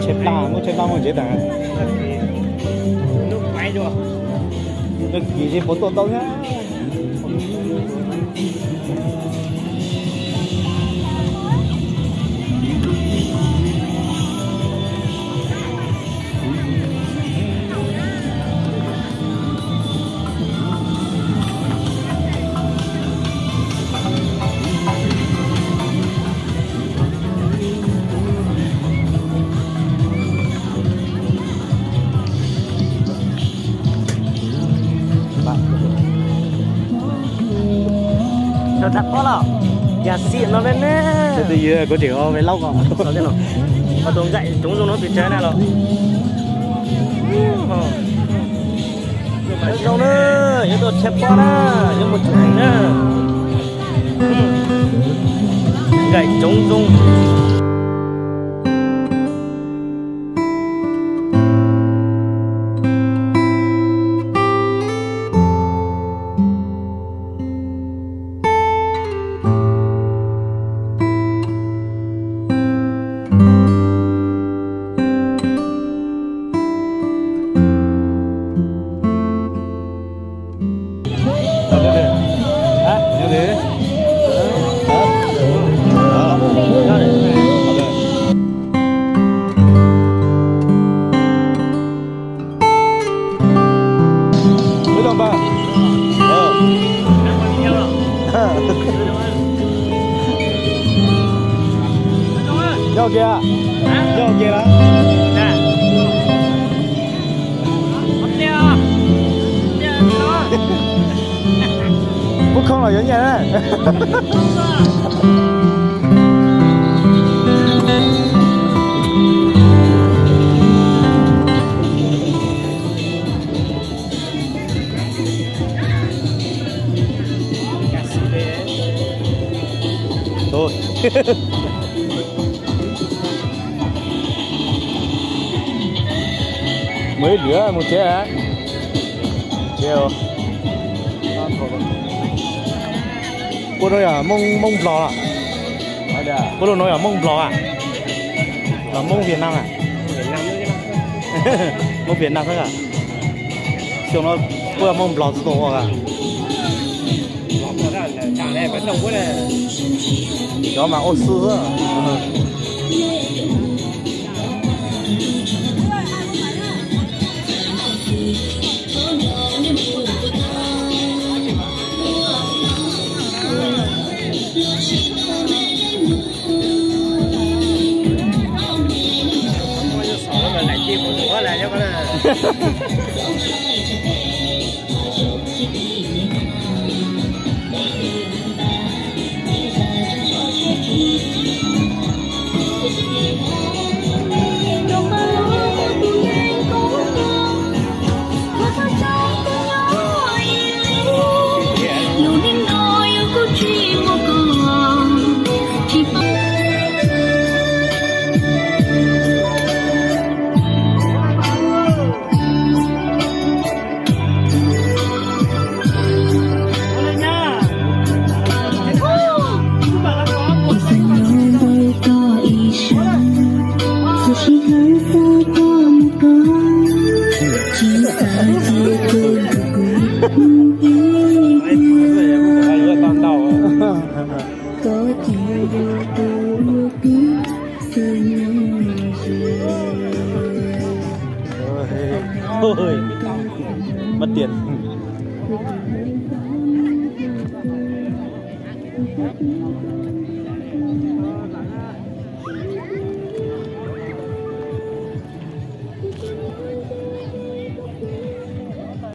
Tshaib plab, muab tshaib plab muab tsev tas. Nws kim tsis puas tuaj tau thiab. Rau tag pob los, yam xim no me me. Twb yog kuv tseem ua ve laub ko. Tus nkaim coob zoo no pes tsawg na los? Zoo na, yuav tuaj tshaib pob na, yuav mus tsev na. Nkaim coob zoo. Nyob kiag, nyob kiag na. Pub khoob los yuav nyiaj na. Mus ib lwm mus tsev. Tsev. Puab no yog Moob, Moob Nplog los? Puab lub no yog Moob Nplog a, los Moob Viaj Nam a? Moob Viaj Nam xwb a. Xyoo no puab Moob Nplog tsis tau ua a. Cov mas ua xwb. Tau ntau. Ôi, mất tiền.